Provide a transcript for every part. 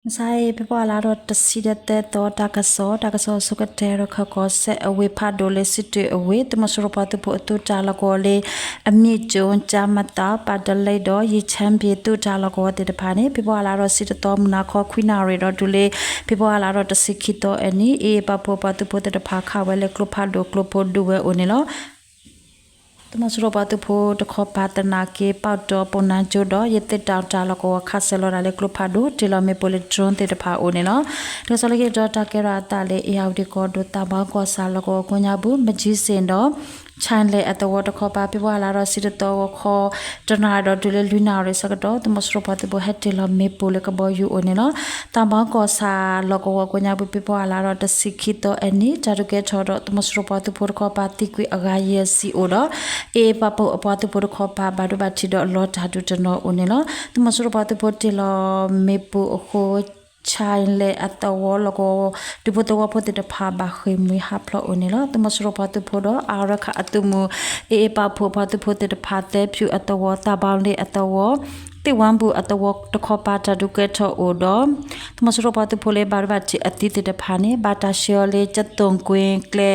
မုၢ်ဆါအံၤ ဖဲပှၤလါဒီးတဆံဒီးသၢသီ တၢ်ကစီၣ်, တၢ်ကစီၣ်ဆိကတၢၢ် ရခၢၣ်ကီၢ်စဲၣ်အဝ့ၢ်ဖးဒိၣ်လၢစံးတွ့အဝ့ၢ် သုးမီၤစိရိၤပှၤသုးဖိအသုးတၢ်လီၢ်ကဝီၤလၢ အမံးကၠိၣ်, ကၠၣ်မသး, ပၣ်တလ့ဒီး ယံာ်ဆၣ်ဘ့ၣ် သုးတၢ်လီၢ်ကဝီၤသ့ၣ်တဖၣ်န့ၣ် ဖဲပှၤလါဒီးတဆံတသီ မုၢ်နၤခီခွံနၣ်ရံၣ်ဒီးတုၤလၢ ဖဲပှၤလါဒီးတဆံခံသီအနံၤ အ့ၣ်အ့ၣ်ပာ်ဖှိၣ်ပှၤသုးဖိသ့ၣ်တဖၣ် ခးဝဲလၢကျိဖးဒိၣ် ကျိဖိဒုးဝဲအိၣ်န့ၣ်လီၤ. သုးမီၤစိရိၤပှၤသုးဖိတခီပၤသနာ်က့ ပီၣ်တီၣ် ပီၣ်နါကၠိဒီး ယသ့ၣ်တီၣ်တၢ်လီၢ်ကဝီၤ ခးစဲးလီၤဒၣ်လၢကျိဖးဒိၣ် တ့ၢ်လီၤမ့ၣ်ပိၢ်လၢ drone သ့ၣ်တဖၣ်အိၣ်န့ၣ်လီၤ. တၢ်ကစီၣ်လၢခံတတီၤ တၢ်ကဲထီၣ်အသးလၢ အ့ၣ်ယၣ်ဝတံၣ်ကီၢ်ဒိၣ် သးဘီကီၢ်ဆၣ်လီၢ်ကဝီၤကိးညါပူၤ မကၠံစ့ၣ်ဒီး ခၠၣ်လဲၣ်အသဝီတခီပၤ ဖဲပှၤလါဒီးတဆံတသီ ဂီၤခီတနၣ်ရံၣ်ဒီးတုၤလၢလွံၢ်နၣ်ရံၣ်ဆၢကတီၢ် သုးမီၤစိရိၤပှၤသုးဖိဟဲတ့ၢ်လီၤမ့ၣ်ပိၢ်လၢကဘီယူၤအိၣ်န့ၣ်လီၤ. သးဘီကီၢ်ဆၣ်လီၢ်ကဝီၤကိးညါပူၤ ဖဲပှၤလါဒီးတဆံခံသီအနံၤ တၢ်ဒုးကဲထီၣ်ဒီး သုးမီၤစိရိၤပှၤသုးဖိတခီပၤသံကွံာ်အဂၤယဲၢ်ဆံအိၣ်ဒီး အ့ၣ်အ့ၣ်ပာ်ဖှိၣ်အပှၤသုးဖိတခီပၤ ဘၣ်ဒိဘၣ်ထံးဒီးအလီၤတၢ်ဒုးတနီၤအိၣ်န့ၣ်လီၤ. သုးမီၤစိရိၤပှၤသုးဖိတ့ၢ်လီၤမ့ၣ်ပိၢ်အဃိ ခၠၣ်လဲၣ်အသဝီလီၢ်ကဝီၤ ဒူဖိသဝီဖိသ့ၣ်တဖၣ် ဘၣ်ဃ့ၢ်မှံဟးဖျိးအိၣ်န့ၣ်လီၤ. သုးမီၤစိရိၤပှၤသုးဖိဒီး အါရခၣ်အသုးမုၢ် အ့ၣ်အ့ၣ်ပာ်ဖှိၣ်ပှၤသုးဖိသ့ၣ်တဖၣ် သဲဖၠူၣ်အသဝီ သးဘီလ့ၣ်အသဝီ သ့ၣ်ဝါဘူၣ်အသဝီတခီပၤ တၢ်ဒုးကဲထီၣ်အိၣ်ဒီး သုးမီၤစိရိၤပှၤသုးဖိလၢဘၣ်ဒိဘၣ်ထံးအသံသ့ၣ်တဖၣ်န့ၣ် ဘၣ်တၢ်ဆှၢအီၤလၢ ကၠၣ်သိၣ်ကွ့ၣ် ကျဲ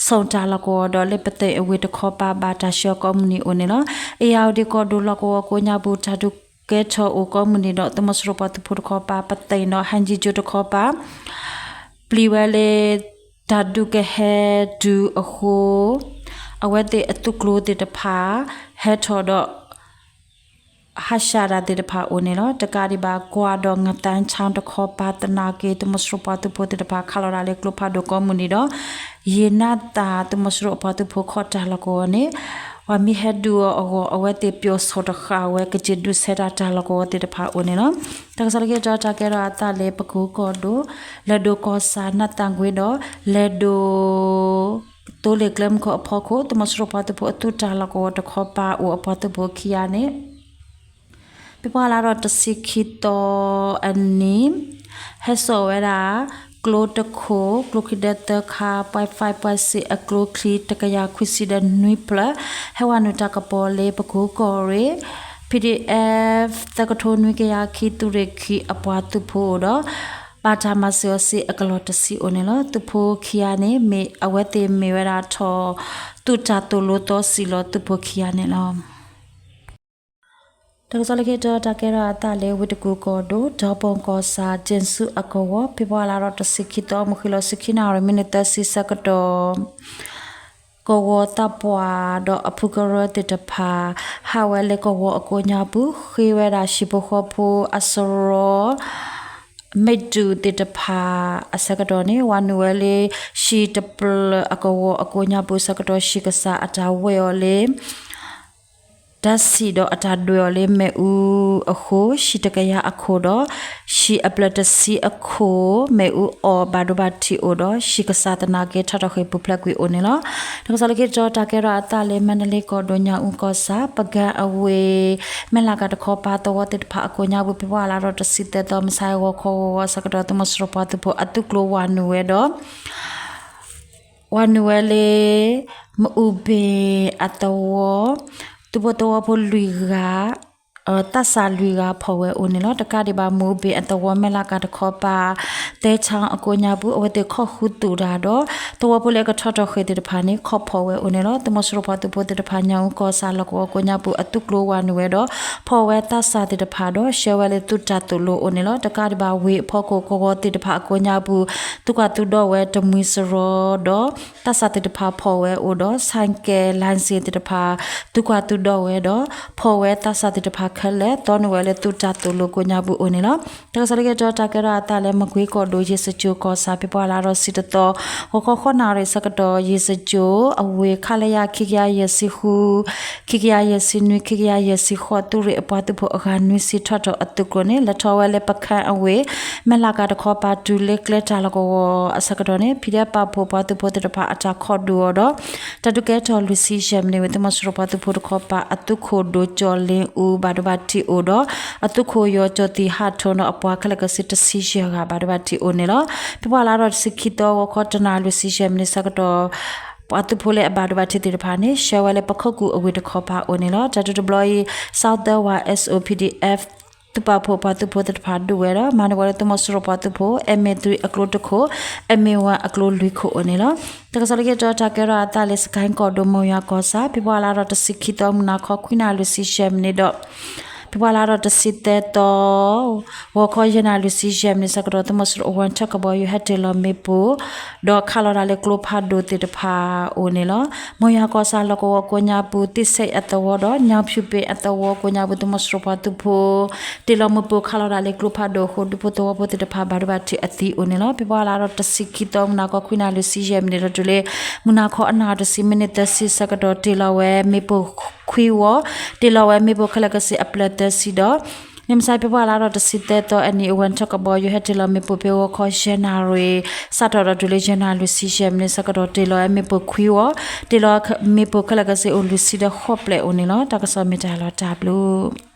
ဆိၣ်တၢ်လီၢ်ကဝီၤဒီး လၢပသ့ၣ်အဝ့ၢ်တခီပၤ ဘၣ်တၢ်ဆှၢအီၤကိးမုၢ်နံၤအိၣ်န့ၣ်လီၤ. အ့ၣ်ယၣ်ဝတံၣ်ကီၢ်ဒိၣ်လီၢ်ကဝီၤကိးညါပူၤ တၢ်ဒုးကဲထီၣ်အိၣ်ကိးမုၢ်နံၤဒီး သုးမီၤစိရိၤပှၤသုးဖိတခီပၤ ပသ့ၣ်နီၣ် ဟဲကၠံကၠိတခီပၤ ပျံၤဝဲလၢ တၢ်ဒုးကဟဲတုၤအဃိ အဝဲသ့ၣ်အသုးကျိၤသ့ၣ်တဖၣ် ဟဲထီၣ်ဒီး ဟးရှးတၢ်သ့ၣ်တဖၣ်အိၣ်န့ၣ်လီၤ. တကးဒံးဘၣ် ကွၢ်ဒီး ငသန်းချောင်း တခီပၤသနာ်က့ သုးမီၤစိရိၤပှၤသုးဖိသ့ၣ်တဖၣ် ခးလီၤဒၣ်လၢကျိဖးဒိၣ်ကိးမုၢ်နံၤဒီး ယ့ၣ်နၣ်သၣ် သုးမီၤစိရိၤအပှၤသုးဖိခီၣ်တၢ်လီၢ်ကဝီၤန့ၣ် ပှၤမ့ၢ်ဟဲဒုးအီၤအဂီၢ် အဝဲသ့ၣ်ပျီၣ်ဆိၣ်တဃာ်ဝဲ ကက့ၤဒုးဆဲးတၢ်တၢ်လီၢ်ကဝီၤသ့ၣ်တဖၣ်အိၣ်န့ၣ်လီၤ. တၢ်ကစီၣ်လၢခံတတီၤ တၢ်ကဲထီၣ်အသးလၢ ပကိၤကီၢ်ဒိၣ် လဲၤဒိၣ်ကီၢ်ဆၣ် နၢ်သၣ်ကွ့ဒီး လဲၤဒိၣ် သိလ့ၣ်ကျဲမုၢ်ခိၣ်အဖီခိၣ် သုးမီၤစိရိၤပှၤသုးဖိအသုးတၢ်လီၢ်ကဝီၤတခီပၤ အိၣ်အပှၤသုးဖိခံဂၤန့ၣ် ဖဲပှၤလါဒီးတဆံခံသီအနံၤ ဟဲစိာ်ဝဲဒၣ် ကျိတခိၣ် ကျိခံဒဲသၢခါ point five point six အကျိချံ တကယၤခွံဆံဒီးနွံဖျၢၣ် ဟဲဝဲနုာ်တၢ်ကပီၤလၢ ပကိၤကီၢ်ရ့ၣ် PDF သၢကထိနွံကယၤခံ သုးရ့ၣ်ခံအပှၤသုးဖိအိၣ်ဒီး ဘၣ်တၢ်မၤစၢၤအီၤစ့ၢ်အကလီၢ်တဆံအိၣ်န့ၣ်လီၤ. သုးဖိခံဂၤန့ၣ် မ့ၢ်အဝဲသ့ၣ်မ့ၢ်ဝဲဒၣ်ထီၣ် သုးတၢ်သိၣ်လိသီစံၣ်လီၤသုးဖိခံဂၤန့ၣ်လီၤ. တၢ်ကစီၣ်လၢခံတတီၤ တၢ်ကဲထီၣ်အသးလၢ ဝ့ၢ်တကူၣ်ကီၢ်ဒိၣ် ဒီဘီကီၢ်ဆၣ် ကၠ့ၣ်စူအကဝီၤ ဖဲပှၤလါဒီးတဆံခံသီ မုၢ်ဃ့ၢ်လီၤဆံခံနၣ်ရံၣ် မံးနံးသၢဆံဆၢကတီၢ် ကဝီၤသးပှၢ်ဒီးအဖုကရၢသ့ၣ်တဖၣ် ဟးဝဲလၢကဝီၤအကိးညါပူၤ ဃ့ဝဲဒၣ်ဟံၣ်ဖိဃီဖိအစရီ မ့ၢ်တူၢ်သ့ၣ်တဖၣ်အဆၢကတီၢ်န့ၣ် ဝၤနုာ်ဝဲလၢ ဟံၣ်တဖျၢၣ်အကဝီၤအကိးညါပူၤဆၢကတီၢ် ဟံၣ်ကစၢ်အတၢ်ဝဲအီၤလၢ တၢ်စံၣ်ဒီးအတၢ်ဒွဲၣ်အီၤလၢမ့ၣ်အူအဃိ ဟံၣ်တကယၤအခိၣ်ဒီး ဟံၣ်အဖျၢၣ်တဆံအခိၣ် မ့ၣ်အူအီၣ်ဘၣ်ဒိဘၣ်ထံးအိၣ်ဒီး ဟံၣ်ကစၢ်သနာ်က့ထီၣ်ထီၣ်ဃ့ၢ်ပူၤဖျဲးကွံာ်အိၣ်န့ၣ်လီၤ. တၢ်ကစီၣ်လၢခံတတီၤ တၢ်ကဲထီၣ်အသးလၢ မါဒလ့ကီၢ်ဒိၣ် ညၣ်အူကီၢ်ဆၣ် ပကၣ်အဝ့ၢ် မဲၢ်လးကၤတခီပၤသဝီသ့ၣ်တဖၣ်အကိးညါပူၤ ဖဲပှၤလါဒီးတဆံသၢသီ မုၢ်ဆါဂီၤခီဂီၤဂီၤဆၢကတီၢ် သုးမီၤစိရိၤပှၤသုးဖိအသုးကျိၤဝၤနုာ်ဝဲဒီး ဝၤနုာ်ဝဲလၢ မအူဘ့ၣ်အသဝီ သုးဖိသဝီဖိလွံၢ်ဂၤ သးစၢ်လွံၢ်ဂၤဖီၣ်ဝဲအိၣ်န့ၣ်လီၤ. တကးဒံးဘၣ် မအူဘ့ၣ်အသဝီ မဲၢ်လးကၤတခီပၤ သဲဆၣ်အကိးညါပူၤ အဝဲသ့ၣ်ခီၣ်ဃုသူၣ်တၢ်ဒီး သဝီဖိလၢအကထီၣ်ထီၣ်ဃ့ၢ်သ့ၣ်တဖၣ်န့ၣ် ခီၣ်ဖီၣ်ဝဲအိၣ်န့ၣ်လီၤ. သုးမီၤစိရိၤပှၤသုးဖိသ့ၣ်တဖၣ် ညၣ်အူကီၢ်ဆၣ်လီၢ်ကဝီၤကိးညါပူၤ အသုးကျိၤဝၤနုာ်ဝဲဒီး ဖီၣ်ဝဲသးစၢ်သ့ၣ်တဖၣ်ဒီး ဆှၢဝဲလၢသုးတၢ်သိၣ်လိအိၣ်န့ၣ်လီၤ. တကးဒံးဘၣ် ဝ့ၢ်အဖီခိၣ်ကဝီၤသ့ၣ်တဖၣ်အကိးညါပူၤ သုးကွၢ်သုးဒီဝဲတမှံၤစရီဒီး သးစၢ်သ့ၣ်တဖၣ်ဖီၣ်ဝဲအိၣ်ဒီး ဆိုင်ကယ်လိုင်စင်သ့ၣ်တဖၣ် သုးကွၢ်သုးဒီဝဲဒီး ဖီၣ်ဝဲသးစၢ်သ့ၣ်တဖၣ်ခဲလၢာ် သီနုာ်ဝဲလၢသုးတၢ်သိၣ်လိကိးညါပူၤအိၣ်န့ၣ်လီၤ. တၢ်ကစီၣ်လၢခံတတီၤ တၢ်ကဲထီၣ်အသးလၢ မကွ့ကီၢ်ဒိၣ် ယ့ၣ်စကၠိၣ်ကီၢ်ဆၣ် ဖဲပှၤလါဒီးတဆံတသီ ဂီၤခီဃိးနၣ်ရံၣ်ဆၢကတီၢ် ယ့ၣ်စကၠိၣ်အဝ့ၢ် ခလရ ခံကယၤယဲၢ်ဆံဃု ခံကယၤယဲၢ်ဆံနွံ ခံကယၤယဲၢ်ဆံဃိး သုးရ့ၣ်အပှၤသုးဖိအဂၤနွံဆံ ထီၣ်ထီၣ်အသုးကျိၤန့ၣ် လဲၤထီၣ်ဝဲလၢပခၢၣ်အဝ့ၢ် မဲၢ်လးကၤတခီပၤ တုၤလၢကျဲတၢ်လီၢ်ကဝီၤအဆၢကတီၢ်န့ၣ် ဖံးဒဲးပာ်ဖှိၣ်ပှၤသုးဖိသ့ၣ်တဖၣ်အတၢ်ခိးဒုးအီၤဒီး တၢ်ဒုးကဲထီၣ်လွံၢ်ဆံယဲၢ်မံးနံးဝံၤ သုးမီၤစိရိၤပှၤသုးဖိတခီပၤ အသုးခိၣ်ဒိၣ်ကၠီၣ်လ့အူ ဘၣ်ဒိဘၣ်ထံးအိၣ်ဒီး အသုးခိၣ်ယီၤကၠီၣ်သံၣ်ဟးထိၣ်ဒီးအပှၤခဲလၢာ်ခဲဆ့တဆံယဲၢ်ဂၤ ဘၣ်ဒိဘၣ်ထံးအိၣ်န့ၣ်လီၤ. ဖဲပှၤလါဒီးတဆံခံသီ ဂီၤခီတနၣ်ရံၣ်လွံၢ်ဆံယဲၢ်မံးနံး ဆၢကတီၢ် ပှၤသုးဖိလၢအဘၣ်ဒိဘၣ်ထံးသ့ၣ်တဖၣ်န့ၣ် ဆှၢဝဲလၢပခိၣ်ကူၣ်အဝ့ၢ်တခီပၤအိၣ်န့ၣ်လီၤ. တၢ်ဒုးတဘျီအံၤ Southern War S O PDF သုးပာ်ဖှိၣ်ပှၤသုးဖိသ့ၣ်တဖၣ်ဒုးဝဲဒီး မၤန့ၢ်ဝဲလၢသုးမီၤစိရိၤပှၤသုးဖိ MA three အကျိတခိၣ် MA one အကျိလွံၢ်ခိၣ်အိၣ်န့ၣ်လီၤ. တၢ်ကစီၣ်လၢခံတတီၤ တၢ်ကဲထီၣ်အသးလၢ စကဲၣ်ကီၢ်ဒိၣ် မိၢ်ယွၤကီၢ်ဆၣ် ဖ့ၤဘြူၤအါလါဒီးတဆံခံသီ မုၢ်နၤခီခွံနၣ်ရံၣ်လွံၢ်ဆံယဲၢ်မံးနံးဒီး ဖ့ၤဘြူၤအါလါဒီးတဆံသၢသီ ဂီၤခီယဲၢ်နၣ်ရံၣ်လွံၢ်ဆံယဲၢ်မံးနံး ဆၢကတီၢ် သုးမီၤစိရိၤအဝဲထၢၣ်ကဘီယူၤ ဟဲတ့ၢ်လီၤမ့ၣ်ပိၢ် ဒီးခးလီၤတၢ်လၢကျိဖးဒိၣ်သ့ၣ်တဖၣ်အိၣ်န့ၣ်လီၤ. မိၢ်ယွၤကီၢ်ဆၣ်လီၢ်ကဝီၤကိးညါပူၤ သ့ၣ်ဆဲးအသဝီဒီး ညၣ်ဖၠူၣ်ပ့ၤအသဝီကိးညါပူၤ သုးမီၤစိရိၤပှၤသုးဖိ တ့ၢ်လီၤမ့ၣ်ပိၢ်ခးလီၤတၢ်လၢကျိဖးဒိၣ်အဃိ ဒူဖိသဝီဖိသ့ၣ်တဖၣ် ဘၣ်ဒိဘၣ်ထံးအသံအိၣ်န့ၣ်လီၤ. ဖ့ၤဘြူၤအါလါဒီးတဆံခံသီ မုၢ်နၤခီခွံနၣ်ရံၣ်လွံၢ်ဆံယဲၢ်မံးနံးဒီးတုၤလၢ မုၢ်နၤခီအနၣ်ရံၣ်တဆံ မံးနံးသၢဆံဆၢကတီၢ် တ့ၢ်လီၤဝဲမ့ၣ်ပိၢ်ခွံဝီ, တ့ၢ်လီၤဝဲမ့ၣ်ပိၢ်ခဲလၢာ်ခဲဆ့အဖျၢၣ်သၢဆံဒီး မ့ၢ်မဆါ ဖ့ၤဘြူၤအါလါဒီးတဆံသၢသီအနံၤ အဝဲထၢၣ်ကဘီယူၤ ဟဲတ့ၢ်လီၤမ့ၣ်ပိၢ်ဖဲဂီၤခီယဲၢ်နၣ်ရံၣ် စးထီၣ်ဒီးတုၤလၢယဲၢ်နၣ်ရံၣ်လွံၢ်ဆံယဲၢ်မံးနံး ဆၢကတီၢ် တ့ၢ်လီၤဝဲမ့ၣ်ပိၢ်ခွံဝီ, တ့ၢ်လီၤမ့ၣ်ပိၢ်ခဲလၢာ်ခဲဆ့အိၣ်လွံၢ်ဆံဒီးဃိးဖျၢၣ်အိၣ်န့ၣ်လီၤ. တၢ်ကစီၣ်မ့ၢ်တၢ်လီၤတၢ်ဘျုး